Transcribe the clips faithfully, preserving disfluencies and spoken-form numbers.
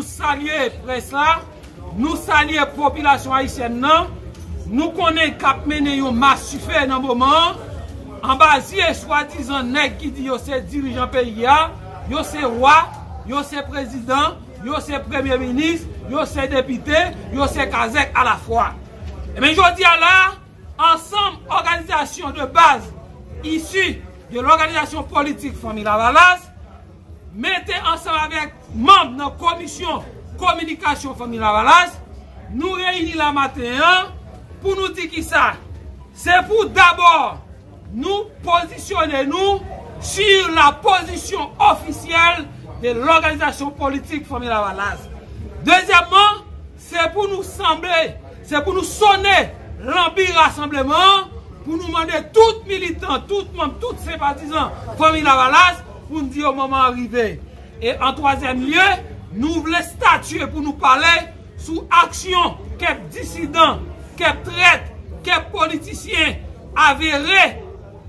Salye près la, nou salye popilasyon ayisyèn nan. Nou konnen k ap mennen yon masifè nan moman an, anba zye swadizan nèg ki di yo se dirijan peyi a, yo se wa, yo se prezidan, yo se premye minis, yo se depite, yo se kazèk alafwa. Ebyen, jodi a la, ansanm òganizasyon de baz isi de lòganizasyon politik Fanmi Lavalas, mete ansanm avèk manm nan komisyon kominikasyon Fanmi Lavalas, nou reyini la maten an pou nou di kisa? Se pou dabò nou pozisyone nou sur la position officielle de l'organisation politique Fanmi Lavalas. Dezyèmman, se pou nou sanble, se pou nou sone lanbi rasanbleman an, pou nou mande tout militan, tout manm, tout senpatizan Fanmi Lavalas, pou n di yo moman an rive. E an twazyèm lye, nou vle statye pou nou pale sou aksyon kèk disidan, kèk trèt, kèk politisyen avere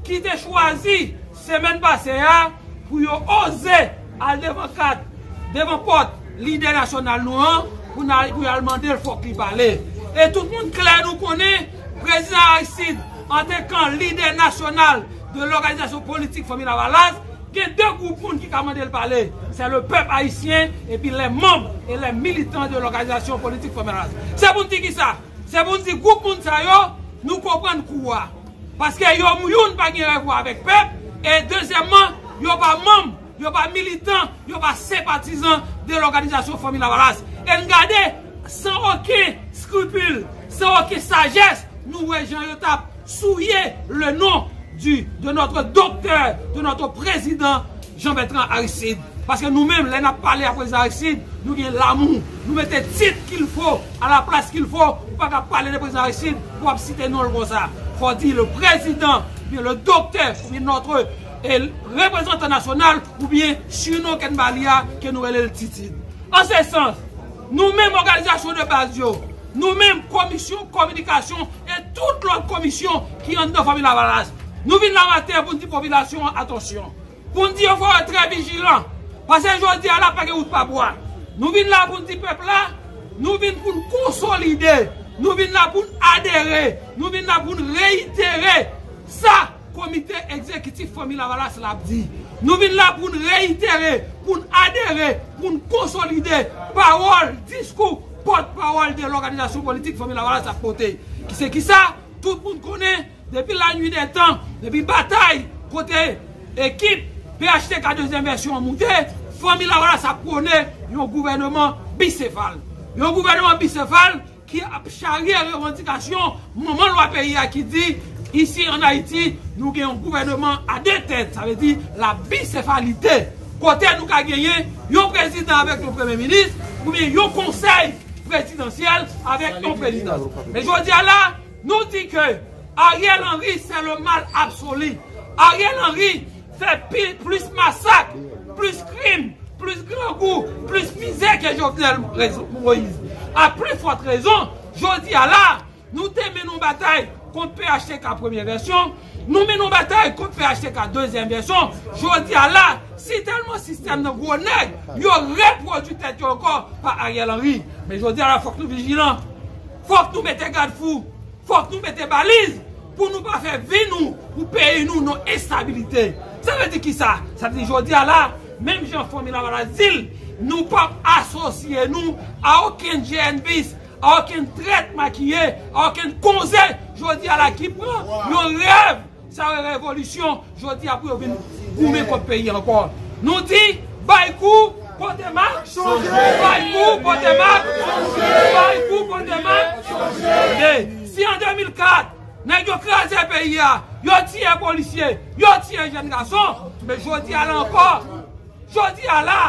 ki te chwazi semèn pase a pou yo oze al devan kat, devan pòt lidè nasyonal nou an, pou n al, pou y al mande l fòk li pale. E tout moun klè nou konnen, prezidan Aristide, antanke lidè nasyonal de lòganizasyon politik Fanmi Lavalas, gen de gwoup moun ki ka mande l pale. Se le pèp ayisyen epi les membres et les militants de l'organisation politique Fanmi Lavalas. Se pou n di kisa? Se pou n di gwoup moun sa yo, nou konprann kou a. Paske yo, youn pa gen revwa avèk pèp, e dezyèmman, yo pa manm, yo pa militan, yo pa senpatizan de lòganizasyon Fanmi Lavalas. E n gade, san okenn skripil, san okenn sajès, nou wè jan yo t ap souye le nom du, de notre docteur, de notre président Jean Bertrand Aristide. Paske nou menm, lè n ap pale a prezidan Aristide, nou gen lanmou. Nou mete tit qu'il faut à la place qu'il faut. Ou pa ka pale de prezidan Aristide pou w ap site non l konsa. Fò w di le président, oubyen le docteur, oubyen notre, eh, reprezantan nasyonal, oubyen surnom ke n ba li a, ke nou rele l Titid. An se sans, nou menm òganizasyon de baz yo, nou menm komisyon kominikasyon e tout lòt komisyon ki anndan Fanmi Lavalas, nou vin la maten pou n di popilasyon an atansyon. Pou n di yo fò yo trè vijilan. Paske jodi a la pa gen wout pa bwa. Nou vin la pou n di pèp la, nou vin pou n konsolide, nou vin la pou n adere, nou vin la pou n reyitere sa Komite Egzekitif Fanmi Lavalas la ap di. Nou vin la pou n reyitere, pou n adere, pou n konsolide pawòl, diskou pòtpawòl de lòganizasyon politik Fanmi Lavalas ap pote. Ki se kisa? Tout moun konnen, depi la nuit des temps, depi batay kote ekip P H T K dezyèm vèsyon an moute, Fanmi Lavalas ap pwone yon gouvènman bisefal. Yon gouvènman bisefal ki ap charye revandikasyon manman lwa peyi a ki di, isi ann Ayiti, nou gen yon gouvènman a de tèt, sa vle di la bisefalite, kote nou ka genyen yon prezidan avèk yon premye minis, oubyen yon konsèy prezidansyèl avèk yon prezidan. Men jodi a la, nou di ke Ariel Henry, c'est le mal absolu. Ariel Henry fè pi, plis masak, plis krim, plis grangou, plis mizè ke Jovenel Moïse. A pli fòt rezon, jodi a la, nou te mennen yon batay kont P H T K premye vèsyon, nou mennen yon batay kont P H T K dezyèm vèsyon. Jodi a la, si tèlman sistèm nan gwo nèg, yo repwodui tèt yo ankò pa Ariel Henry. Men jodi a la, fòk nou vijilan. Fòk nou mete gadfou. Fòk nou mete baliz pou nou pa fè vi nou, pou peyi nou, nan enstabilite. Sa vle di kisa? Sa vle di jodi a la, menm jan Fanmi Lavalas di l, nou p ap asosye nou a okenn G N bis, a okenn trèt makiye, a okenn konze jodi a la ki pran yon rèv, sa yon revolisyon, jodi a pou yo vin goumen kont peyi a ankò. Nou di, bay kou, pote mak, bay kou, pote mak, bay kou, pote mak. Tande, si an de mil kat, nèg yo kraze peyi a, yo tiye polisye, yo tiye jèn gason, men jodi a la ankò, jodi a la,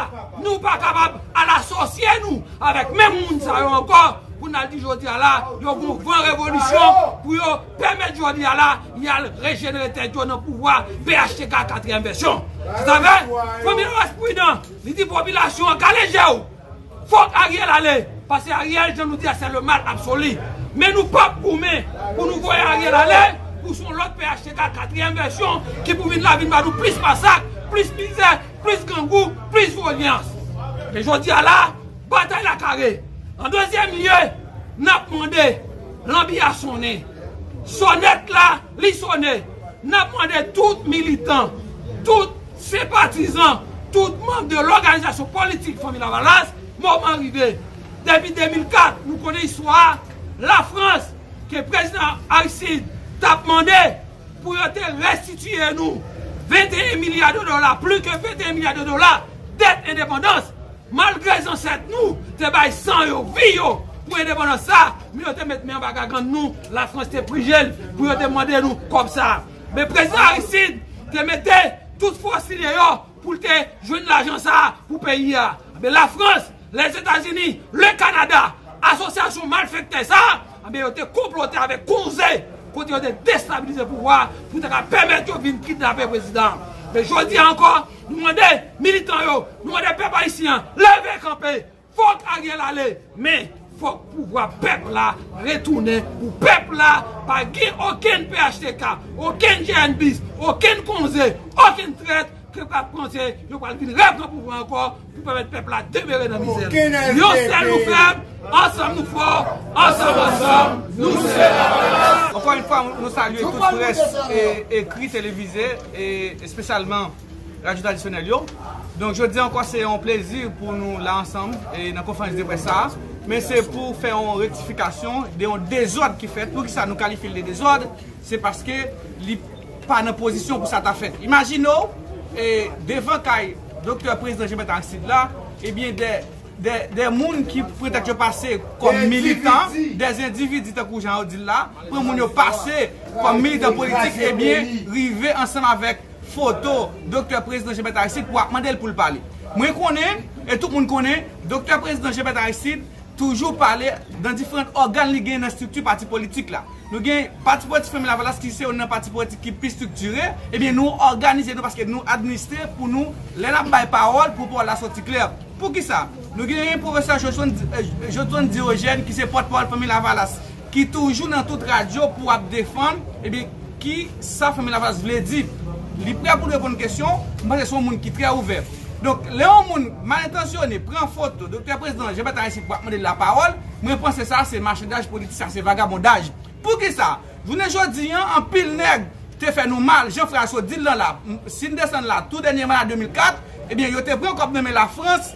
nou pa kapab al asosye nou avèk menm moun sa yo ankò, pou n al di jodi a la, yo gon van revolisyon pou yo pèmèt jodi a la, y al rejenere tèt yo nan pouvwa P H T K katriyèm vèsyon. Se sa vre? Fanmi Lavalas pridan, li di popilasyon an kale je w. Fòk Ariel ale, paske Ariel, jan nou di a, se le mal absolu. Men nou p ap goumen pou nou voye Ariel ale, pou se yon lòt P H T K katriyèm vèsyon ki pou vin la vin ba nou plis masak, plis mizè, plis grangou, plis vyolans. Men jodi a la, batay An dezyèm lye, n ap mande, lanbi a sonnen. Sonèt la, li sonnen. N ap mande tout militan, tout senpatizan, tout manm de lòganizasyon politik Fanmi Lavalas, moman rive. Depi de mil kat, nou konnen istwa a, Lafrans, ke prezidan Aristide t ap mande pou yo te restitiye nou venteyen milya de dola, plis ke venteyen milya de dola dèt endepandans. Malgre zansèt nou te bay san yo, vi yo pou endepandans sa, men yo te met men anba gagann nou, Lafrans te prije l pou yo te mande nou kòb sa. Men prezidan Aristide te mete tout fòs li deyò pou l te jwenn lajan sa pou peyi a. Men Lafrans, Lèzetazini, le Kanada, asosyasyon malfektè sa, anben yo te konplote avèk konze kote yo te destabilize pouvwa pou te ka pèmèt yo vin kidnape prezidan. Men jodi a ankò, nou mande militan yo, nou mande pèp ayisyen an, leve kanpe, fòk Ariel ale, men fòk pouvwa pèp la retounen pou pèp la pa gen okenn P H T K, okenn G N bis, okenn konze, okenn trèt ke pral panse yo pral vin repran pouvwa ankò pou pèmèt pèp la demere nan mizè. Yon sèl nou fèb, ansanm nou fò, ansanm, ansanm, nou se Lavalas. Ankò yon fwa, nou salye tout près e, ekri, televize, e espesyalman radyo tradisyonèl yo. Donk, jodi ankò, se yon plezi pou nou la ansanm e nan konferans de près sa a. Men se pou fè yon rektifikasyon de yon dezòd ki fèt. Poukisa nou kalifye l de dezòd? Se paske li pa nan pozisyon pou sa ta fèt. Imajine w, e, devan kay doktè prezidan Jean Bertrand Aristide la, ebyen, de, de, de moun ki petèt yo pase kòm militan, de endividi tankou jan yo di l la, pran moun yo pase kòm militan politik, ebyen, rive ansanm avèk foto doktè prezidan Jean Bertrand Aristide pou ap mande l pou l pale. Mwen konnen, e tout moun konnen, doktè prezidan Jean Bertrand Aristide toujou pale nan diferan ògàn li gen nan estrikti pati politik la. Nou gen pati politik Fanmi Lavalas ki se youn nan pati politik ki pi estriktire, ebyen nou òganize nou paske nou administre pou nou, lè n ap bay pawòl, pou pawòl la soti klè. Poukisa? Nou gen pwofesè Jodson, eh, Jodson Diogène ki se pòtpawòl Fanmi Lavalas, ki toujou nan tout radyo pou ap defann, ebyen, ki sa Fanmi Lavalas vle di. Li prè pou l reponn kesyon, m panse se yon moun ki trè ouvè. Donk, lè yon moun mal entansyone pran foto doktè prezidan Jean Bertrand Aristide pou ap mande l lapawòl, mwen panse sa se machandaj politik, sa se vagabondaj. Poukisa? Jounen jodi an, anpil nèg te fè nou mal, jan frè a sot di l lan la, m, si n desann la, tou dènyèman la, de mil kat, ebyen, yo te pran kòb nan men Lafrans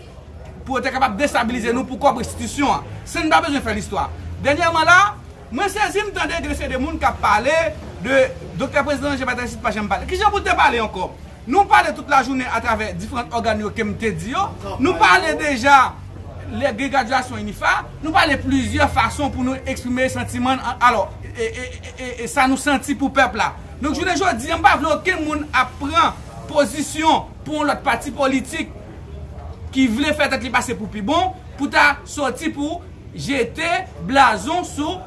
pou yo te kapab destabilize nou pou kòb restitisyon an, san n pa bezwen fè listwa. Dènyèman la, mwen sezi m tande gen de moun k ap pale de doktè prezidan Jean Bertrand Aristide pa janm pale. Kijan pou l te pale ankò? Nou pale tout lajounen atravè diferan ògàn yo ke m te di yo. Nou pale deja lè gen gradyasyon UNIFA. Nou pale plizyè fason pou nou eksprime santiman n, alò, e, e, e, e, e sa nou santi pou pèp la. Donk, jounen jodi an, m pa vle okenn moun ap pran pozisyon pou yon lòt pati politik ki vle fè tèt li pase pou pi bon, pou ta soti pou jete blazon sou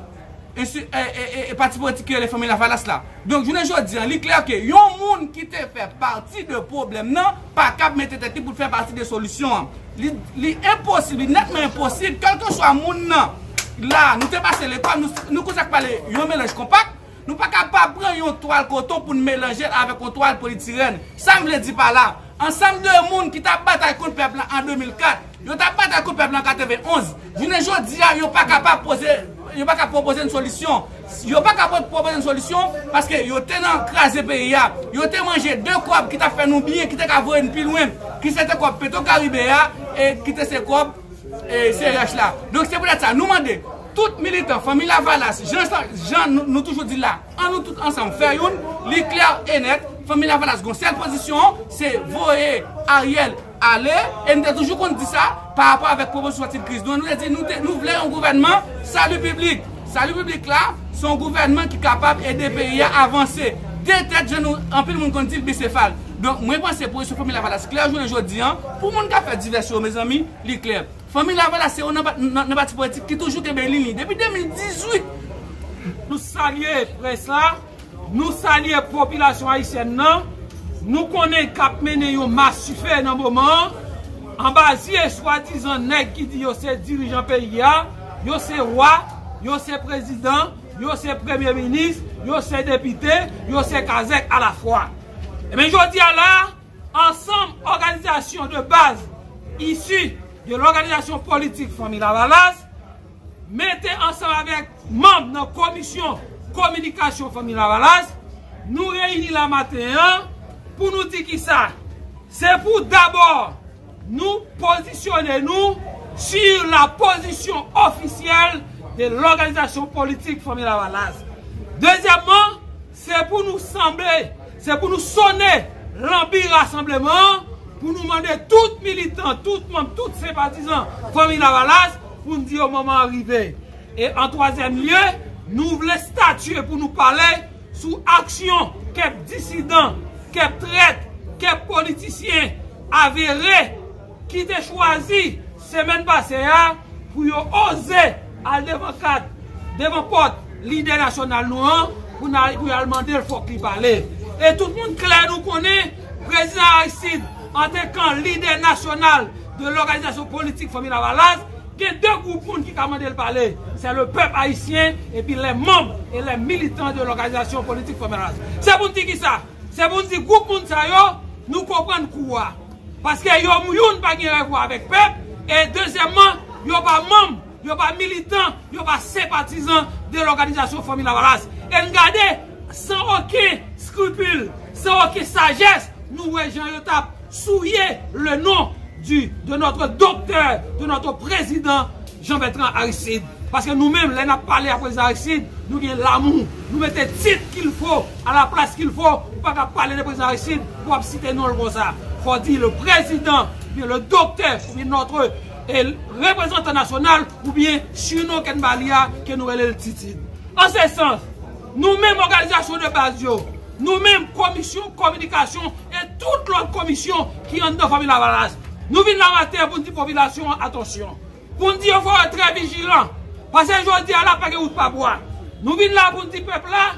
e, e, e, e pati politik ki rele Fanmi Lavalas la. Donk, jounen jodi an, li klè ke yon moun ki te fè pati de pwoblèm nan pa kab mete tèt li pou l fè pati de solisyon an. Li, li enposib, li nètman enposib, kèlkeswa moun nan. La, nou te pase lekòl, nou, nou konn sa k pale yon melanj konpak, nou pa ka pa pran yon twal koton pou n melanje l avèk yon twal politirèn. Sa m vle di pa la, ansanm de moun ki t ap batay kont pèp la an de mil kat, yo t ap batay kont pèp la an katrevenn onz. Jounen jodi a, yo pa ka pa poze, yo pa ka pwopoze n solisyon. Yo pa ka pwopoze n solisyon paske yo te nan kraze peyi a. Yo te manje de kòb ki t ap fè nou byen, ki te ka voye n pi lwen, ki se te kòb Petro Caribe a, e ki te se kòb e, C R H la. Donk, se poutèt sa, nou mande tout militan Fanmi Lavalas, jan, jan nou, nou toujou di la, an nou tout ansanm fè youn, li klè e nèt, Fanmi Lavalas gon sèl pozisyon, se voye Ariel ale, e nou te toujou konn di sa, pa rapò avèk pwopozisyon sòti de kriz nou an, nou te di, nou te, nou vle yon gouvènman sali piblik. Sali piblik la, se yon gouvènman ki kapab ede peyi a avanse. De tèt, jan nou, anpil moun konn di l, bisefal. Donk, mwen panse pozisyon Fanmi Lavalas klè jounen jodi an, pou moun k ap fè divèsyon yo, mezanmi, li klè. Fanmi Lavalas se youn nan pa-, nan, nan pati politik ki toujou kenbe liy li depi de mil dizuit. Nou salye près la, nou salye popilasyon ayisyèn nan. Nou konnen k ap mennen yon mach dife nan moman an, anba zye swadizan nèg ki di yo se dirijan peyi a, yo se wa, yo se prezidan, yo se premye minis, yo se depite, yo se kazèk alafwa. Ebyen, jodi a la, ansanm òganizasyon de baz isi de lòganizasyon politik Fanmi Lavalas, mete ansanm avèk manm nan komisyon kominikasyon Fanmi Lavalas, nou reyini la maten an pou nou di kisa? Se pou dabò nou pozisyone nou sur la position officielle de lòganizasyon politik Fanmi Lavalas. Dezyèmman, se pou nou sanble, se pou nou sone lanbi rasanbleman an, pou nou mande tout militan, tout manm, tout senpatizan Fanmi Lavalas, pou n di yo moman an rive. E an twazyèm lye, nou vle statye pou nou pale sou aksyon kèk disidan, kèk trèt, kèk politisyen avere ki te chwazi semèn pase a pou yo oze al devan kat, devan pòt lidè nasyonal nou an, pou n al, pou y al mande l fòk li pale. E tout moun klè nou konnen, prezidan Aristide, antanke lidè nasyonal de lòganizasyon politik Fanmi Lavalas, gen de gwoup moun ki ka mande l pale. Se le pèp ayisyen epi les membres et les militants de lòganizasyon politik Fanmi Lavalas. Se pou n di kisa? Se pou n di gwoup moun sa yo, nou konprann kou a. Paske yo, youn, pa gen rèv avèk pèp, e dezyèmman, yo pa manm, yo pa militan, yo pa senpatizan de lòganizasyon Fanmi Lavalas. E n gade, san okenn skripil, san okenn sajès, nou wè jan yo t ap souye le nom du, de notre docteur, de notre président Jean Bertrand Aristide. Paske nou menm, lè n ap pale a prezidan Aristide, nou gen lamou. Nou mete tit qu'il faut à la place qu'il faut. Ou pa ka pale de prezidan Aristide pou w ap site non l konsa. Fò w di le président, oubyen le docteur, oubyen notre, eh, reprezantan nasyonal, oubyen surnom ke n ba li a, ke nou rele l Titid. An se sans, nou menm òganizasyon de baz yo, nou menm komisyon kominikasyon e tout lòt komisyon ki anndan Fanmi Lavalas, nou vin la maten pou n di popilasyon an atansyon. Pou n di yo fò yo trè vijilan. Paske jodi a la pa gen wout pa bwa. Nou vin la pou n di pèp la,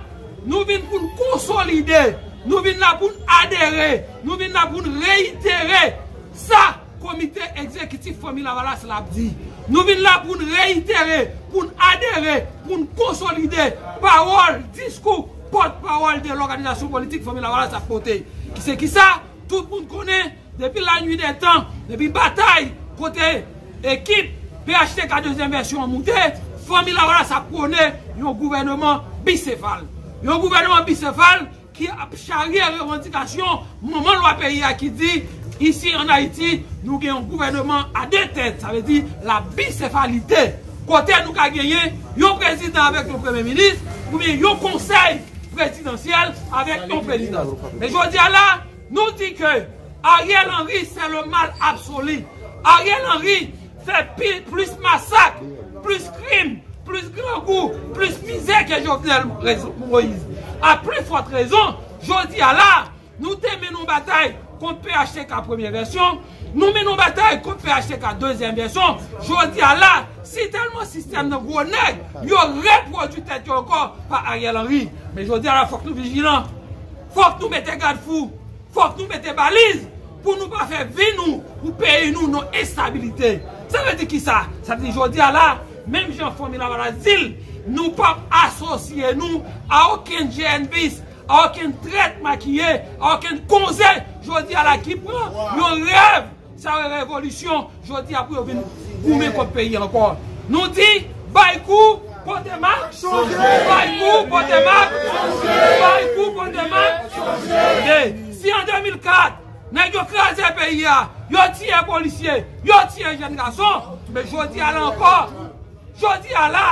nou vin pou n konsolide, nou vin la pou n adere, nou vin la pou n reyitere sa komite egzekitif Fanmi Lavalas la ap di. Nou vin la pou n reyitere, pou n adere, pou n konsolide pawòl, diskou pòtpawòl de lòganizasyon politik Fanmi Lavalas ap pote. Ki se kisa? Tout moun konnen, depi la nuit des temps, depi batay kote ekip P H T K dezyèm vèsyon an moute, Fanmi Lavalas ap pwone yon gouvèneman bisefal. Yon gouvèneman bisefal ki ap charye revandikasyon manman lwa peyi a ki di, isi ann Ayiti, nou gen yon gouvèneman a de tèt, sa vle di la bisefalite. Kote nou ka genyen yon prezidan avèk yon premye minis, oubyen yon konsèy prezidansyèl avèk yon prezidan. Men jodi a la, nou di ke Ariel Henry, c'est le mal absolu. Ariel Henry fè pi, plis masak, plis krim, plis grangou, plis mizè ke Jovenel Moïse. A pli fòt rezon, jodi a la, nou te mennen yon batay kont P H T K premye vèsyon, nou mennen yon batay kont P H T K dezyèm vèsyon. Jodi a la, si tèlman sistèm nan gwo nèg, yo repwodui tèt yo ankò pa Ariel Henry. Men jodi a la, fòk nou vijilan. Fòk nou mete gadfou. Fòk nou mete baliz pou nou pa fè vi nou, pou peyi nou, nan enstabilite. Sa vle di kisa? Sa vle di jodi a la, menm jan Fanmi Lavalas di l, nou p ap asosye nou a okenn G N bis, a okenn trèt makiye, a okenn konze jodi a la ki pran yon rèv, sa yon revolisyon, jodi a pou yo vin goumen kont peyi ankò. Nou di, bay kou, pote mak, bay kou, pote mak, bay kou, pote mak. Tande, si an de mil kat, nèg yo kraze peyi a, yo tiye polisye, yo tiye jèn gason, men jodi a la ankò, jodi a la,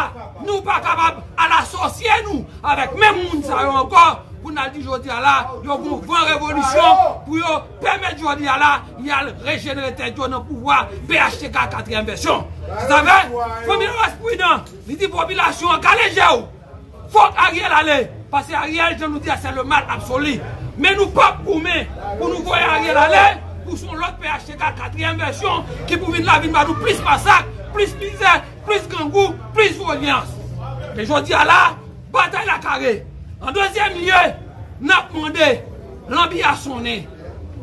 nou pa kapab al asosye nou avèk menm moun sa yo ankò, pou n al di jodi a la, yo gon van revolisyon, pou yo pèmèt jodi a la, y al rejenere tèt yo nan pouvwa P H T K katriyèm vèsyon. Sa vle, Fanmi Lavalas pridan, li di popilasyon an kale je w. Fòk Ariel ale, paske Ariel, jan nou di a, se le mal absolu. Men nou p ap goumen pou nou voye Ariel ale, pou se yon lòt P H T K katriyèm vèsyon ki pou vin la, vin ba nou plis masak, plis mizè, plis grangou, plis vyolans. Men jodi a la, batay la kare. An dezyèm lye, n ap mande, lanbi a sonnen.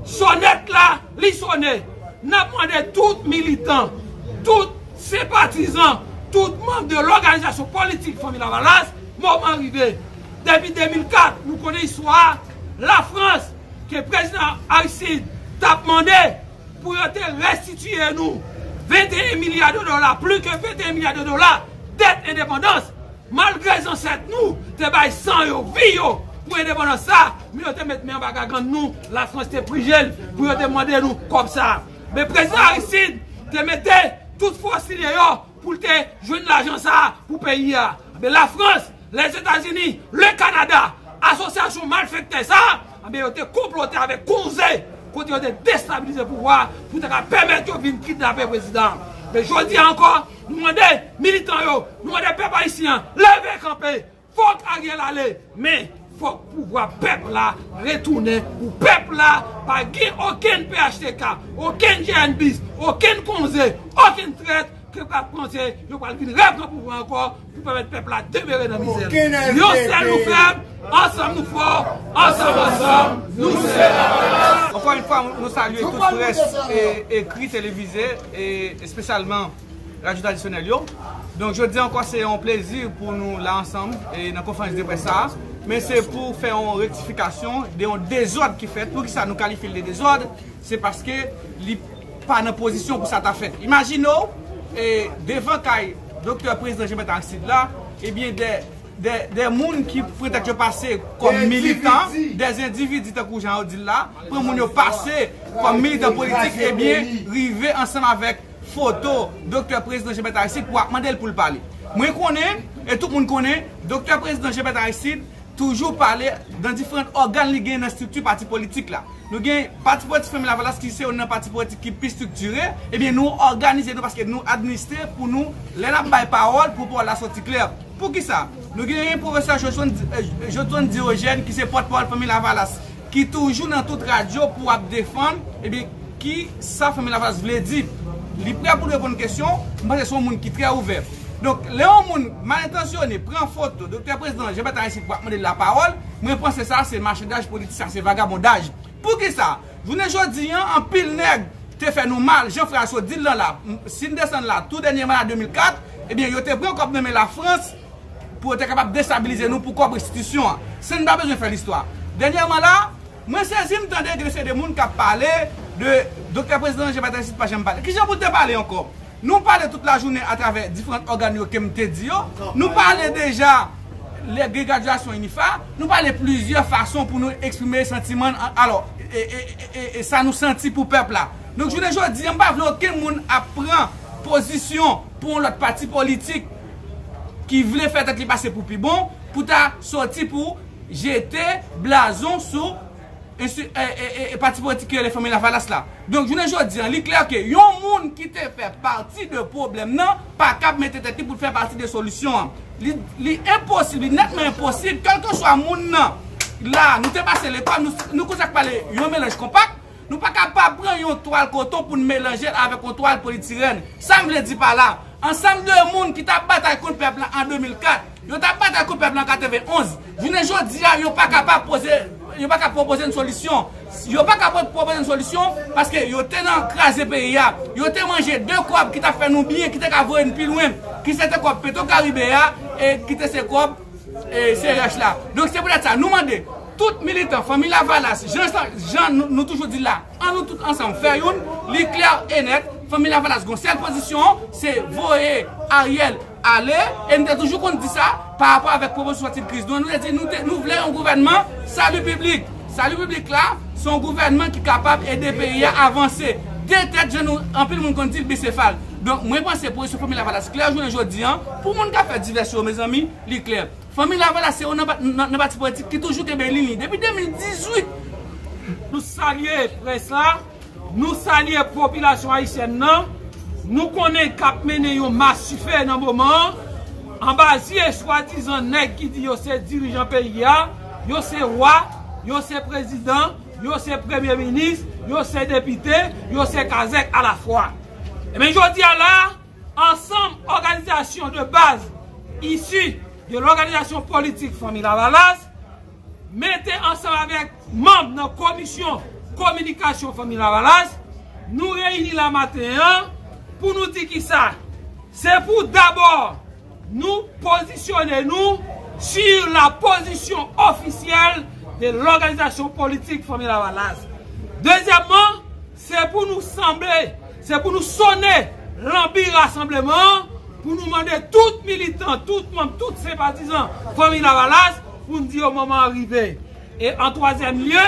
Sonèt la, li sonnen. N ap mande tout militan, tout senpatizan, tout manm de lòganizasyon politik Fanmi Lavalas, moman rive. Depi de mil kat, nou konnen istwa a, Lafrans, ke prezidan Aristide t ap mande pou yo te restitiye nou Venteyen milya de dola, plis ke venteyen milya de dola dèt endepandans. Malgre zansèt nou te bay san yo, vi yo pou endepandans sa, men yo te met men anba gagann nou, Lafrans te prijel pou yo te mande nou kòb sa. Men prezidan Aristide te mete tout fòs li deyò pou l te jwenn lajan sa pou peyi a. Men Lafrans, Lèzetazini, le Kanada, asosyasyon malfektè sa, anben yo te konplote avèk Konze, kote yo te destabilize pouvwa pou te ka pèmèt yo vin kidnape prezidan. Men jodi a ankò, nou mande militan yo, nou mande pèp ayisyen an, leve kanpe, fòk Ariel ale, men fòk pouvwa pèp la retounen pou pèp la pa gen okenn P H T K, okenn G N bis, okenn Konze, okenn trèt ke pral panse yo pral vin repran pouvwa ankò pou pèmèt pèp la demere nan mizè. Yon sèl nou fèb, ansanm nou fò, ansanm, ansanm, nou se Lavalas. Encore une fois, nou salye tout près e, ekri, televize, e espesyalman radyo tradisyonèl yo. Donk, jodi ankò, se yon plezi pou nou la ansanm e nan konferans de près sa a. Men se pou fè yon rektifikasyon de yon dezòd ki fèt. Poukisa nou kalifye l de dezòd? Se paske li pa nan pozisyon pou sa ta fèt. Imajine w, e, devan kay doktè prezidan Jean Bertrand Aristide la, ebyen, de, de, de moun ki pran tèt yo pase kòm militan, de endividi tankou jan yo di l la, pran moun yo pase kòm militan politik, ebyen, rive ansanm avèk foto doktè prezidan Jean Bertrand Aristide pou ap mande l pou l pale. Mwen konnen, e tout moun konnen, doktè prezidan Jean Bertrand Aristide toujou pale nan diferan ògàn li gen nan estrikti pati politik la. Nou gen pati politik Fanmi Lavalas ki se youn nan pati politik ki pi estriktire, ebyen nou òganize nou paske nou administre pou nou, lè n ap bay pawòl, pou pawòl la soti klè. Poukisa? Nou gen pwofesè Jodson, eh, Jodson Diogène ki se pòtpawòl Fanmi Lavalas, ki toujou nan tout radyo pou ap defann, ebyen, ki sa Fanmi Lavalas vle di. Li prè pou l reponn kesyon, m panse se yon moun ki trè ouvè. Donk, lè yon moun mal entansyone pran foto doktè prezidan Jean Bertrand Aristide pou ap mande l lapawòl, mwen panse sa se machandaj politisyen, se vagabondaj. Poukisa? Jounen jodi an, anpil nèg te fè nou mal, jan frè a sot di l lan la, m, si n desann la, tou dènyèman la de mil kat, ebyen, yo te pran kòb nan men Lafrans, pou yo te kapab destabilize nou pou kòb restitisyon an, san n pa bezwen fè listwa. Dènyèman la, mwen sezi m tande gen de seri de moun k ap pale de doktè prezidan Jean Bertrand Aristide pa janm pale. Kijan pou l te pale ankò? Nou pale tout lajounen atravè diferan ògàn yo ke m te di yo. Nou pale deja lè gen gradyasyon UNIFA. Nou pale plizyè fason pou nou eksprime santiman, alò, e, e, e, e, e sa nou santi pou pèp la. Donk, jounen jodi an, m pa vle okenn moun ap pran pozisyon pou yon lòt pati politik ki vle fè tèt li pase pou pi bon, pou ta soti pou jete blazon sou ensi, e, e, e, e pati politik ki rele Fanmi Lavalas la. Donk, jounen jodi an, li klè ke yon moun ki te fè pati de pwoblèm nan pa kab mete tèt li pou l fè pati de solisyon an. Li, li enposib, li nètman enposib, kèlkeswa moun nan, la, nou te pase lekòl, nou, nou konn sa k pale yon melanj konpak, nou pa ka pa pran yon twal koton pou n melanje l avèk yon twal politirèn. Sa m vle di pa la, ansanm de moun ki t ap batay kont pèp la an de mil kat, yo t ap batay kont pèp la an katrevenonz. Jounen jodi a, yo pa ka pa poze, yo pa ka pwopoze n solisyon. Yo pa ka pwopoze n solisyon paske yo te nan kraze peyi a. Yo te manje de kòb ki t ap fè nou byen, ki te ka voye n pi lwen, ki se te kòb Petro Caribe a, e ki te se kòb e, C R H la. Donk, se poutèt sa, nou mande tout militan Fanmi Lavalas, jan, jan nou, nou toujou di la, an nou tout ansanm fè youn, li klè e nèt, Fanmi Lavalas gon sèl pozisyon, se voye Ariel ale, e n te toujou konn di sa, pa rapò avèk pwopozisyon sòti de kriz nou an, nou te di, nou te, nou vle yon gouvènman sali piblik. Sali piblik la, se yon gouvènman ki kapab ede peyi a avanse. De tèt, jan nou, anpil moun konn di l, bisefal. Donk, mwen panse pozisyon Fanmi Lavalas klè jounen jodi an, pou moun k ap fè divèsyon yo, mezanmi, li klè. Fanmi Lavalas se youn nan pa-, nan, nan pati politik ki toujou kenbe liy li. Depi de mil dizuit, nou salye près la, nou salye popilasyon ayisyèn nan, nou konnen k ap mennen yon masife nan moman an, anba zye swadizan nèg ki di yo se dirijan peyi a, yo se wa, yo se prezidan, yo se premye minis, yo se depite, yo se kazèk alafwa. Ebyen, jodi a la, ansanm òganizasyon de baz isi de lòganizasyon politik Fanmi Lavalas, mete ansanm avèk manm nan komisyon kominikasyon Fanmi Lavalas, nou reyini la maten an pou nou di kisa? Se pou dabò nou pozisyone nou sur la position officielle de l'organisation politique Fanmi Lavalas. Dezyèmman, se pou nou sanble, se pou nou sone lanbi rasanbleman an pou nou mande tout militan, tout manm, tout senpatizan Fanmi Lavalas pou n di yo moman an rive. E an twazyèm lye,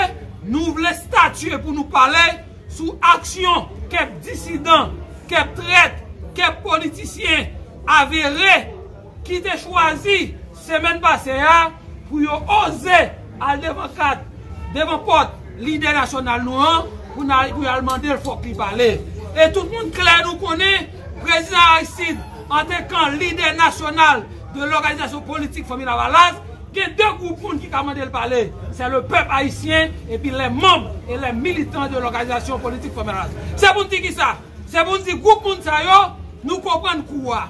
nou vle statye pou nou pale sou aksyon kèk disidan, kèk trèt, kèk politisyen avere ki te chwazi semèn pase a pou yo oze al devan kat, devan pòt lidè nasyonal nou an pou n al, pou y al mande l fòk li pale. E tout moun klè nou konnen prezidan Aristide, antanke lidè nasyonal de lòganizasyon politik Fanmi Lavalas, gen de gwoup moun ki ka mande l pale. Se le pèp ayisyen epi lè manm e lè militan de lòganizasyon politik Fanmi Lavalas. Se pou n di kisa? Se pou n di gwoup moun sa yo, nou konprann kou a.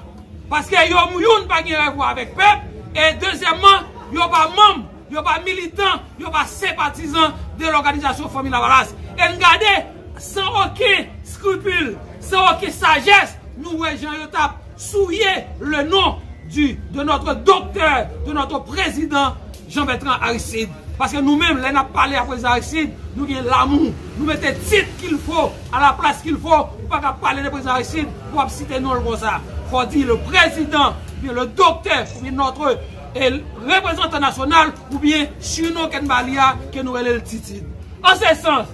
Paske yo, youn pa gen rèvwa avèk pèp, e dezyèmman, yo pa manm, yo pa militan, yo pa senpatizan de lòganizasyon Fanmi Lavalas. E n gade, san okenn skripil, san okenn sajès, nou wè jan yo t ap souye le nom du, de notre docteur, de notre président Jean Bertrand Aristide. Paske nou menm, lè n ap pale a prezidan Aristide, nou gen lanmou. Nou mete tit qu'il faut à la place qu'il faut. Ou pa ka pale de prezidan Aristide pou w ap site non l konsa. Fò w di le président, oubyen le docteur, oubyen notre, eh, reprezantan nasyonal, oubyen surnom ke n ba li a, ke nou rele l Titid. An se sans,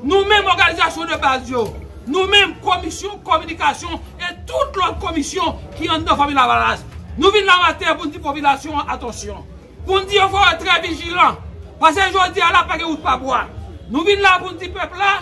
nou menm òganizasyon de baz yo, nou menm komisyon kominikasyon e tout lòt komisyon ki anndan Fanmi Lavalas, nou vin la maten pou n di popilasyon an atansyon. Pou n di yo fò yo trè vijilan. Paske jodi a la pa gen wout pa bwa. Nou vin la pou n di pèp la,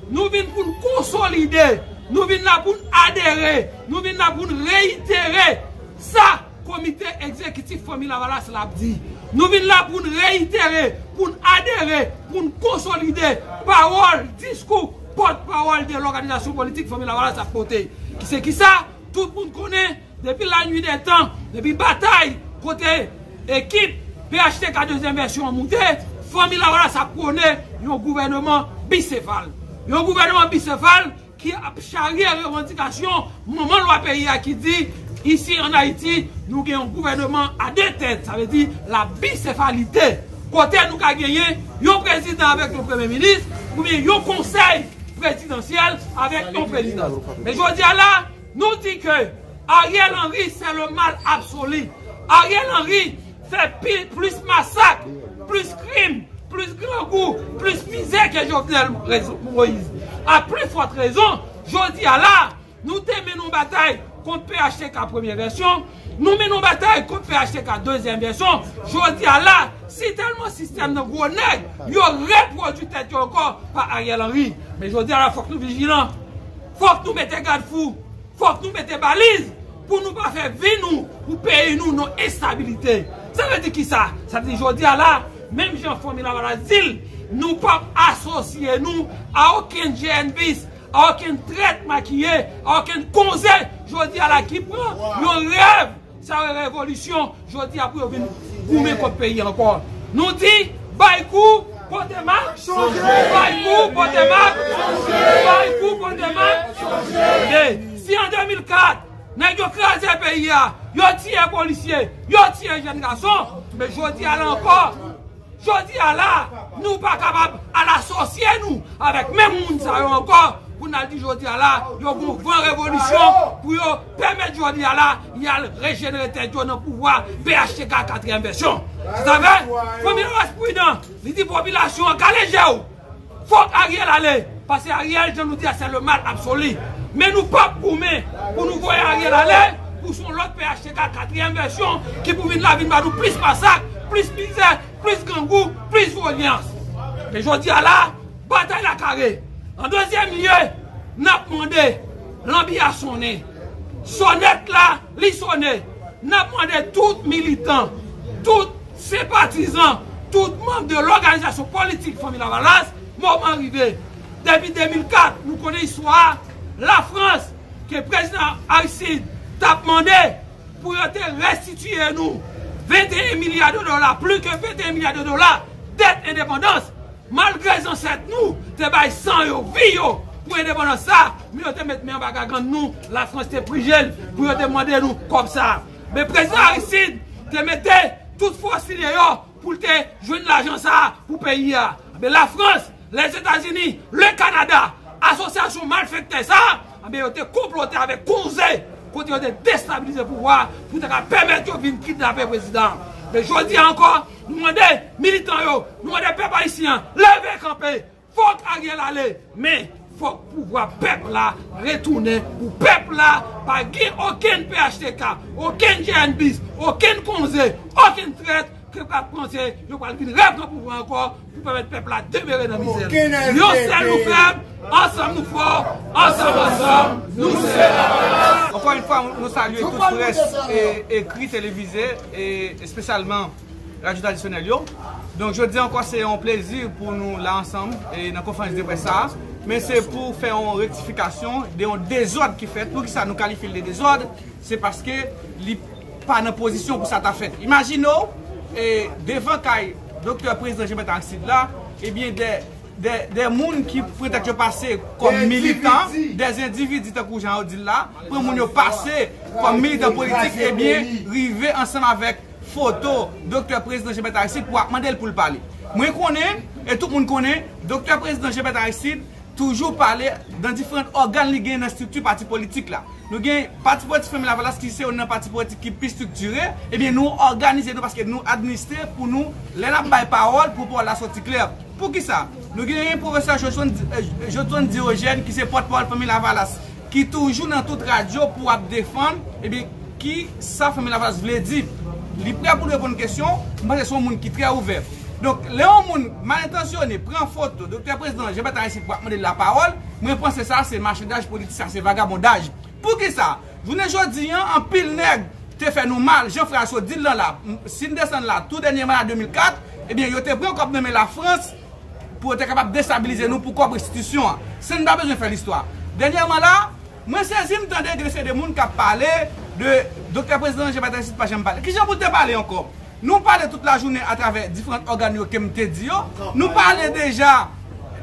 nou vin pou n konsolide, nou vin la pou n adere, nou vin la pou n reyitere sa komite egzekitif Fanmi Lavalas la ap di. Nou vin la pou n reyitere, pou n adere, pou n konsolide pawòl, diskou pòtpawòl de lòganizasyon politik Fanmi Lavalas ap pote. Ki se kisa? Tout moun konnen, depi la nuit des temps, depi batay kote ekip P H T K dezyèm vèsyon an moute, Fanmi Lavalas ap pwone yon gouvènman bisefal. Yon gouvènman bisefal ki ap charye revandikasyon manman lwa peyi a ki di, ici en Haïti, nou gen yon gouvènman à deux têtes, sa vle di la bisefalite. Kote nou ka genyen yon prezidan avèk yon premye minis, oubyen yon konsèy prezidansyèl avèk yon prezidans. Men jodi a la, nou di ke Ariel Henry, c'est le mal absolu. Ariel Henry fè pi, plis masak, plis krim, plis grangou, plis mizè ke Jovenel Moïse. A pli fòt rezon, jodi a la, nou te mennen yon batay kont P H T K premye vèsyon, nou mennen yon batay kont P H T K dezyèm vèsyon. Jodi a la, si tèlman sistèm nan gwo nèg, yo repwodui tèt yo ankò pa Ariel Henry. Men jodi a la, fòk nou vijilan. Fòk nou mete gadfou. Fòk nou mete baliz pou nou pa fè vi nou, pou peyi nou, nan enstabilite. Sa vle di kisa? Sa vle di jodi a la, menm jan Fanmi Lavalas di l, nou p ap asosye nou a okenn G N bis, a okenn trèt makiye, a okenn konze jodi a la ki pran yon rèv, sa yon revolisyon, jodi a pou yo vin goumen kont peyi ankò. Nou di, bay kou, pote mak, bay kou, pote mak, bay kou, pote mak. Tande, si an de mil kat, nèg yo kraze peyi a, yo tiye polisye, yo tiye jèn gason, men jodi a la ankò, jodi a la, nou pa kapab al asosye nou avèk menm moun sa yo ankò pou n al di jodi a la, yo gon van revolisyon pou yo pèmèt jodi a la, y al rejenere tèt yo nan pouvwa P H T K katriyèm vèsyon. Se sa vre, Fanmi Lavalas pridan, li di popilasyon an kale je w. Fòk Ariel ale, paske Ariel, jan nou di a, se le mal absolu. Men nou p ap goumen pou nou voye Ariel ale, pou se yon lòt P H T K katriyèm vèsyon ki pou vin la vin ba nou plis masak, plis mizè, plis grangou, plis vyolans. Men jodi a la, batay la kare. An dezyèm lye, n ap mande, lanbi a sonnen. Sonèt la, li sonnen. N ap mande tout militan, tout senpatizan, tout manm de lòganizasyon politik Fanmi Lavalas, moman rive. Depi de mil kat, nou konnen istwa a, Lafrans, ke prezidan Aristide t ap mande pou yo te restitiye nou venteyen milya de dola, plis ke venteyen milya de dola dèt endepandans. Malgre zansèt nou te bay san yo, vi yo pou endepandans sa, men yo te met men anba gagann nou, Lafrans te prije l pou yo te mande nou kòb sa. Men prezidan Aristide te mete tout fòs li deyò pou l te jwenn lajan sa pou peyi a. Men Lafrans, Lèzetazini, le Kanada, asosyasyon malfektè sa, Anben, yo te konplote avèk Konze, kote yo te destabilize pouvwa a pou ta ka pèmèt yo vin kidnape prezidan an. Men jodi a ankò, nou mande militan yo, nou mande pèp ayisyen an, leve kanpe. Fòk Ariel ale, men fòk pouvwa pèp la retounen pou pèp la pa gen okenn P H T K, okenn G N bis, okenn Konze, okenn trèt ke pral panse yo pral vin repran pouvwa ankò pou pèmèt pèp la demere nan mizè. Yon sèl nou fèb, ansanm nou fò, ansanm, ansanm, nou se Lavalas. Encore une fois, nou salye tout près e, ekri, televize, e espesyalman radyo tradisyonèl yo. Donk, jodi ankò, se yon plezi pou nou la ansanm e nan konferans de près sa a. Men se pou fè yon rektifikasyon de yon dezòd ki fèt. Poukisa nou kalifye l de dezòd? Se paske li pa nan pozisyon pou sa ta fèt. Imajine w, e, devan kay Doktè Prezidan Jean Bertrand Aristide la, ebyen, de, de, de moun ki pretèt yo pase kòm militan, de endividi tankou jan yo di l la, pran moun yo pase kòm militan politik, ebyen, rive ansanm avèk foto Doktè Prezidan Jean Bertrand Aristide pou ap mande l pou l pale. Mwen konnen, e tout moun konnen, Doktè Prezidan Jean Bertrand Aristide toujou pale nan diferan ògàn li gen nan estrikti pati politik la. Nou gen Pati Politik Fanmi Lavalas ki se youn nan pati politik ki pi estriktire, ebyen nou òganize nou paske nou administre pou nou, lè n ap bay pawòl, pou pawòl la soti klè. Poukisa? Nou genyen pwofesè Jodson, eh, Jodson Diogène ki se pòtpawòl Fanmi Lavalas, ki toujou nan tout radyo pou ap defann, ebyen, ki sa Fanmi Lavalas vle di. Li prè pou l reponn kesyon, m panse se yon moun ki trè ouvè. Donk, lè yon moun mal entansyone pran foto Doktè Prezidan Jean Bertrand Aristide pou ap mande l lapawòl, mwen panse sa se machandaj politik, sa se vagabondaj. Poukisa? Jounen jodi an, anpil nèg te fè nou mal, jan frè a sot di l lan la. M, si n desann la, tou dènyèman la de mil kat, ebyen, yo te pran kòb nan men Lafrans, pou yo te kapab destabilize nou pou kòb restitisyon an, san n pa bezwen fè listwa. Dènyèman la, mwen sezi m tande gen se de moun k ap pale de Doktè Prezidan Jean Bertrand Aristide pa janm pale. Kijan pou l te pale ankò? Nou pale tout lajounen atravè diferan ògàn yo ke m te di yo. Nou pale deja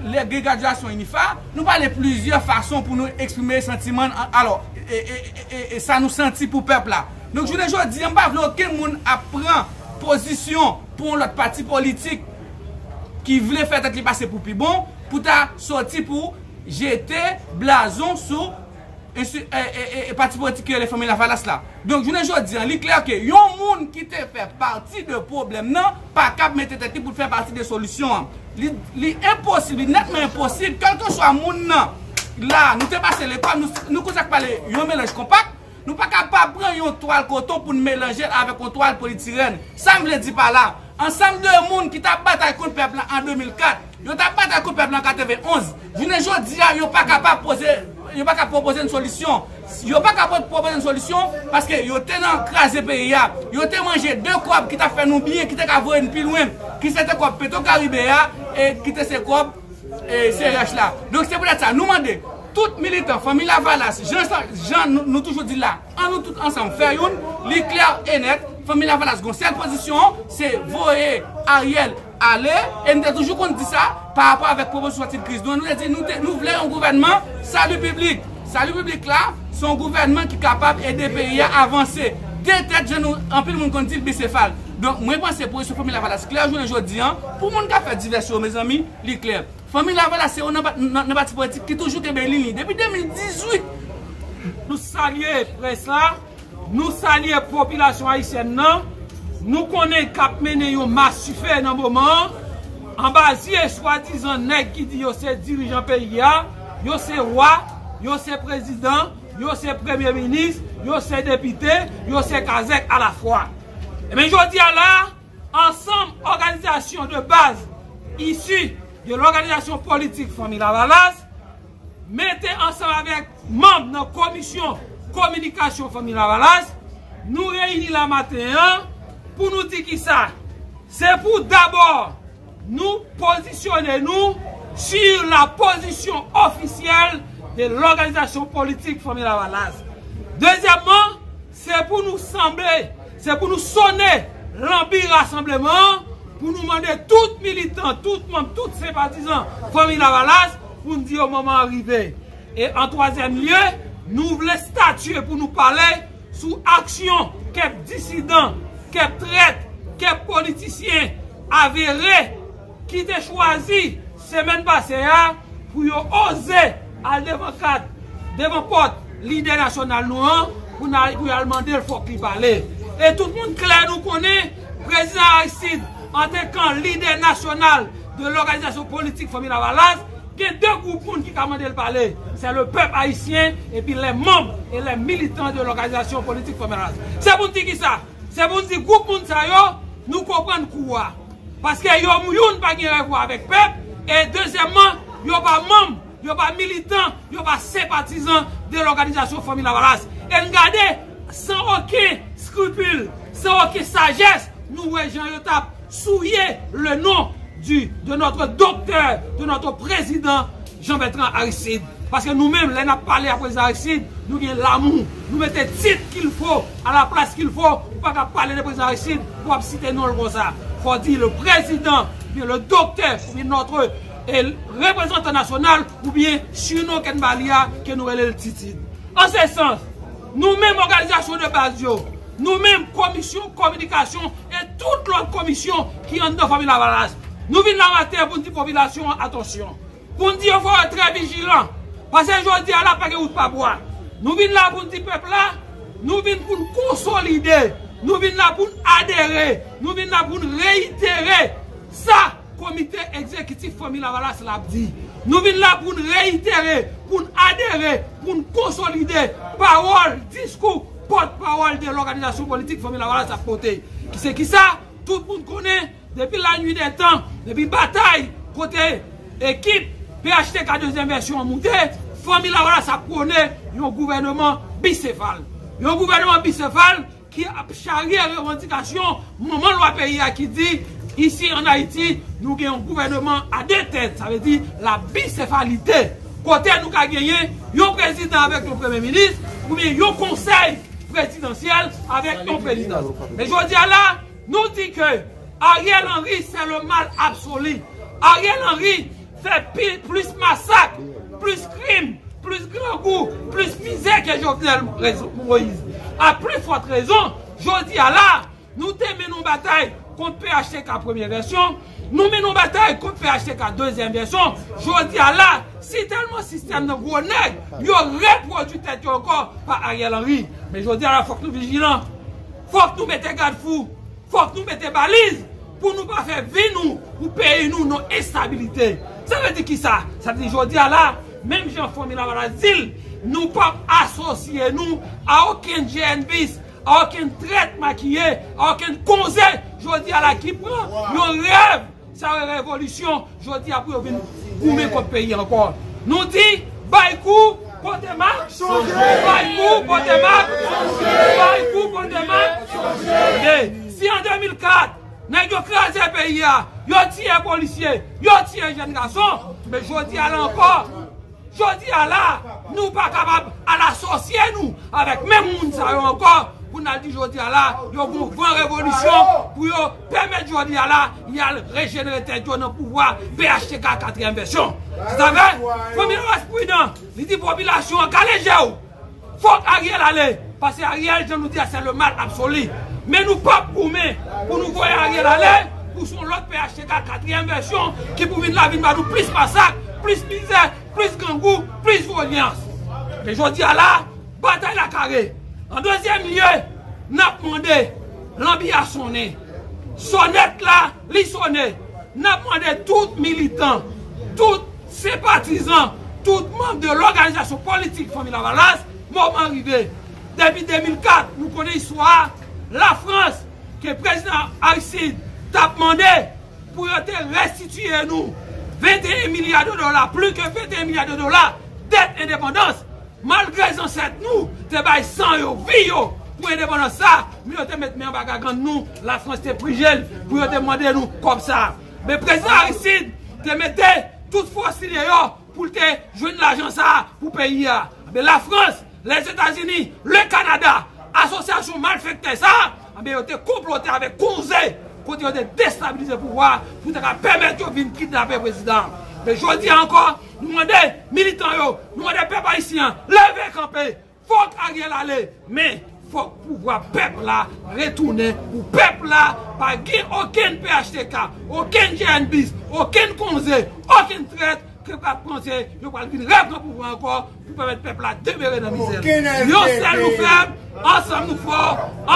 lè gen gradyasyon UNIFA. Nou pale plizyè fason pou nou eksprime santiman n, alò, e, e, e, e, e sa nou santi pou pèp la. Donk, jounen jodi an, m pa vle okenn moun ap pran pozisyon pou yon lòt pati politik ki vle fè tèt li pase pou pi bon, pou ta soti pou jete blazon sou ensti-, e, e, e, e pati politik ki rele Fanmi Lavalas la. Donk, jounen jodi an, li klè ke yon moun ki te fè pati de pwoblèm nan pa kab mete tèt li pou l fè pati de solisyon an. Li, li enposib, li nètman enposib, kèlkeswa moun nan. La, nou te pase lekòl, nou, nou konn sa k pale yon melanj konpak. Nou pa ka pa pran yon twal koton pou n melanje l avèk yon twal politirèn. Sa m vle di pa la, ansanm de moun ki t ap batay kont pèp la an de mil kat, yo t ap batay kont pèp la an katrevenn onz, jounen jodi a, yo pa ka pa poze, yo pa ka pwopoze n solisyon. Yo pa ka pwo-, pwopoze n solisyon paske yo te nan kraze peyi a. Yo te manje de kòb ki t ap fè nou byen, ki te ka voye n pi lwen, ki se te kòb Petro Caribe a, e ki te se kòb e, C R H la. Donk, se poutèt sa, nou mande tout militan Fanmi Lavalas, jan, jan nou, nou toujou di la, an nou tout ansanm fè youn, li klè e nèt, Fanmi Lavalas gon sèl pozisyon, se voye Ariel ale, e nou te toujou konn di sa, pa rapò avèk pwopozisyon sòti de kriz nou an, nou te di, nou te, nou vle yon gouvènman sali piblik. Sali piblik la, se yon gouvènman ki kapab ede peyi a avanse. De tèt, jan nou, anpil moun konn di l, bisefal. Donk, mwen panse pozisyon Fanmi Lavalas klè jounen jodi an, pou moun k ap fè divèsyon, mezanmi, li klè. Fanmi Lavalas se youn nan pa-, nan, nan pati politik ki toujou kenbe liy li depi de mil dizuit. Nou salye près la, nou salye popilasyon ayisyèn nan. Nou konnen k ap mennen yon machifè nan moman an, anba zye swadizan nèg ki di yo se dirijan peyi a, yo se wa, yo se prezidan, yo se premye minis, yo se depite, yo se kazèk alafwa. Ebyen, jodi a la, ansanm òganizasyon de baz isi de lòganizasyon politik Fanmi Lavalas, mete ansanm avèk manm nan komisyon kominikasyon Fanmi Lavalas, nou reyini la maten an pou nou di kisa? Se pou dabò nou pozisyone nou sur la position officielle de lòganizasyon politik Fanmi Lavalas. Dezyèmman, se pou nou sanble, se pou nou sone lanbi rasanbleman an, pou nou mande tout militan, tout manm, tout senpatizan Fanmi Lavalas, pou n di yo moman an rive. E an twazyèm lye, nou vle statye pou nou pale sou aksyon kèk disidan, kèk trèt, kèk politisyen avere ki te chwazi semèn pase a pou yo oze al devan kad devan pòt lidè nasyonal nou an pou n al, pou y al mande l fòk li pale. E tout moun klè nou konnen, prezidan Aristide, antanke lidè nasyonal de lòganizasyon politik Fanmi Lavalas, gen de gwoup moun ki ka mande l pale. Se le pèp ayisyen epi les membres et les militants de l'organisation politique Fanmi Lavalas. Se pou n di kisa? Se pou n di gwoup moun sa yo, nou konprann kou a. Paske yo, youn, pa gen revwa avèk pèp, e dezyèmman, yo pa manm, yo pa militan, yo pa senpatizan de lòganizasyon Fanmi Lavalas. E n gade, san okenn skripil, san okenn sajès, nou wè jan yo t ap souye le non du, de notre docteur, de notre président Jean Bertrand Aristide. Paske nou menm, lè n ap pale a prezidan Aristide, nou gen lamou. Nou mete tit qu'il faut à la place qu'il faut. Ou pa ka pale de prezidan Aristide pou w ap site non l konsa. Fò w di le président, oubyen le docteur, oubyen notre, eh, reprezantan nasyonal, oubyen sinon ke n ba li a, ke nou rele l Titid. An se sans, nou menm òganizasyon de baz yo, nou menm komisyon kominikasyon e tout lòt komisyon ki anndan Fanmi Lavalas, nou vin la maten pou n di popilasyon an atansyon. Pou n di yo fò yo trè vijilan. Paske jodi a la pa gen wout pa bwa. Nou vin la pou n di pèp la, nou vin pou n konsolide, nou vin la pou n adere, nou vin la pou n reyitere sa komite egzekitif Fanmi Lavalas la ap di. Nou vin la pou n reyitere, pou n adere, pou n konsolide pawòl, diskou pòtpawòl de lòganizasyon politik Fanmi Lavalas ap pote. Ki se kisa? Tout moun konnen, depi la nuit des temps, depi batay kote ekip P H T K dezyèm vèsyon an moute, Fanmi Lavalas ap pwone yon gouvèneman bisefal. Yon gouvèneman bisefal ki ap charye revandikasyon manman lwa peyi a ki di, isi an Ayiti, nou gen yon gouvèneman a de tèt, sa vle di la bisefalite. Kote nou ka genyen yon prezidan avèk yon premye minis, oubyen yon konsèy prezidansyèl avèk yon prezidan. Men jodi a la, nou di ke Ariel Henry, c'est le mal absolu. Ariel Henry fè pi, plis masak, plis krim, plis grangou, plis mizè ke Jovenel Moïse. A pli fòt rezon, jodi a la, nou te mennen yon batay kont P H T K premye vèsyon, nou mennen yon batay kont P H T K dezyèm vèsyon. Jodi a la, si tèlman sistèm nan gwo nèg, yo repwodui tèt yo ankò pa Ariel Henry. Men jodi a la, fòk nou vijilan. Fòk nou mete gadfou. Fòk nou mete baliz pou nou pa fè vi nou, pou peyi nou nan enstabilite. Sa vle di kisa? Sa vle di jodi a la, menm jan Fanmi Lavalas di l, nou p ap asosye nou a okenn G N bis, a okenn trèt makiye, a okenn konze jodi a la ki pran yon rèv, sa yon revolisyon, jodi a pou yo vin goumen kont peyi ankò. Nou di, bay kou, pote mak, bay kou, pote mak, bay kou, pote mak. Tande, si an de mil kat, nèg yo kraze peyi a, yo tiye polisye, yo tiye jèn gason, men jodi a la ankò, jodi a la, nou pa kapab al asosye nou avèk menm moun sa yo ankò, pou n al di jodi a la, yo gon van revolisyon pou yo pèmèt jodi a la, y al rejenere tèt yo nan pouvwa P H T K katriyèm vèsyon. Se sa fè, Fanmi Lavalas pridan, li di popilasyon an, kale je w. Fòk Ariel ale, paske Ariel, jan nou di a, se le mal absolu. Men nou p ap goumen pou nou voye Ariel ale, pou se yon lòt P H T K katriyèm vèsyon ki pou vin la, vin ba nou plis masak, plis mizè, plis grangou, plis vyolyans. Men jodi a la, batay la kare. An dezyèm lye, n ap mande, lanbi a sonnen. Sonèt la, li sonnen. N ap mande tout militan, tout senpatizan, tout manm de lòganizasyon politik Fanmi Lavalas, moman rive. Depi de mil kat, nou konnen istwa a, Lafrans, ke prezidan Aristide t ap mande pou yo te restitiye nou venteyen milya de dola, plis ke venteyen milya de dola, dèt endepandans. Malgre zansèt nou te bay san yo, vi yo pou endepandans sa, men yo te met men anba gagann nou, Lafrans te pri je l pou yo te mande nou kòb sa. Men prezidan Aristide te mete tout fòs li deyò pou l te jwenn lajan sa pou peyi a. Men Lafrans, Lèzetazini, le Kanada, asosyasyon malfektè sa, anben yo te konplote avèk konze, kote yo te destabilize pouvwa a pou te ka pèmèt yo vin kidnape prezidan an. Men jodi a ankò, nou mande militan yo, nou mande pèp ayisyen an, leve kanpe, fòk Ariel ale, men fòk pouvwa pèp la retounen pou pèp la pa gen okenn P H T K, okenn G N bis, okenn konze, okenn trèt, Ke pral panse yo pral vin repran pouvwa ankò pou pèmèt pèp la demere nan mizè. Yon sèl nou fèb, ansanm nou fò,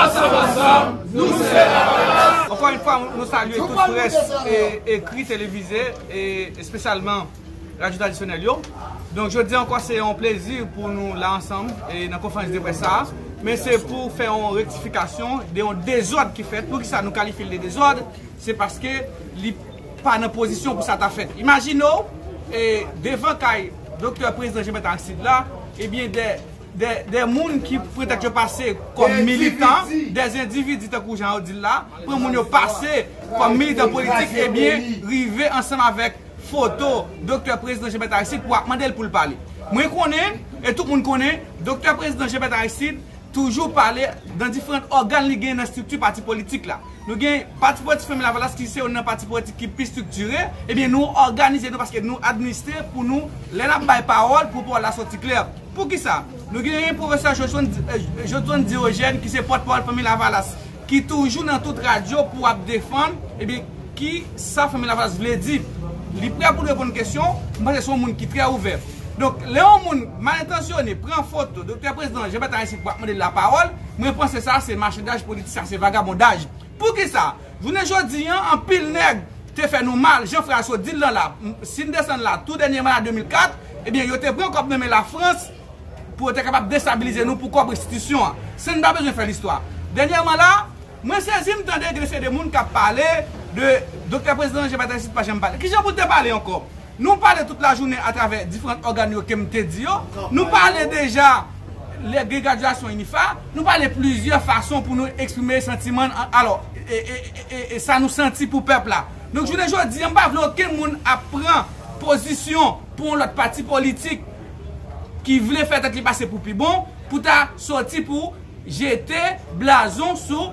ansanm, ansanm, nou se lavalè. Ankò yon fwa, nou salye tout près e, ekri, televize, e espesyalman radyo tradisyonèl yo. Donk, jodi ankò, se yon plezi pou nou la ansanm e nan konferans de près sa a. Men se pou fè yon rektifikasyon de yon dezòd ki fèt. Poukisa nou kalifye l de dezòd? Se paske li pa nan pozisyon pou sa ta fèt. Imajine w, e, devan kay doktè prezidan Jean Bertrand Aristide la, ebyen, de, de, de moun ki petèt yo pase kòm militan, de endividi tankou jan yo di l la, pran moun yo pase kòm militan politik, ebyen, rive ansanm avèk foto doktè prezidan Jean Bertrand Aristide pou ap mande l pou l pale. Mwen konnen, e tout moun konnen, doktè prezidan Jean Bertrand Aristide toujou pale nan diferan ògàn li gen nan estrikti pati politik la. Nou gen pati politik Fanmi Lavalas ki se youn nan pati politik ki pi estriktire, ebyen nou òganize nou paske nou administre pou nou, lè n ap bay pawòl, pou pawòl la soti klè. Poukisa? Nou gen pwofesè Joswan, eh, Joswan Diogène ki se pòtpawòl Fanmi Lavalas, ki toujou nan tout radyo pou ap defann, ebyen, ki sa Fanmi Lavalas vle di. Li prè pou l reponn kesyon, m panse se yon moun ki trè ouvè. Donk, lè yon moun mal entansyone pran foto doktè prezidan Jean Bertrand Aristide pou ap mande l lapawòl, mwen panse sa se machandaj politik, sa se vagabondaj. Poukisa? Jounen jodi an, anpil nèg te fè nou mal, jan frè a sot di l lan la, m, si n desann la, tou dènyèman la de mil kat, ebyen, yo te pran kòb nan men Lafrans pou yo te kapab destabilize nou pou kòb restitisyon an, san n pa bezwen fè listwa. Dènyèman la, mwen sezi m tande gen seri de moun k ap pale de doktè prezidan Jean Bertrand Aristide pa janm pale. Kijan pou l te pale ankò? Nou pale tout lajounen atravè diferan ògàn yo ke m te di yo. Nou pale deja lè gen gradyasyon UNIFA. Nou pale plizyè fason pou nou eksprime santiman n, alò, e, e, e, e, e sa nou santi pou pèp la. Donk, jounen jodi an, m pa vle okenn moun ap pran pozisyon pou yon lòt pati politik ki vle fè tèt li pase pou pi bon, pou ta soti pou jete blazon sou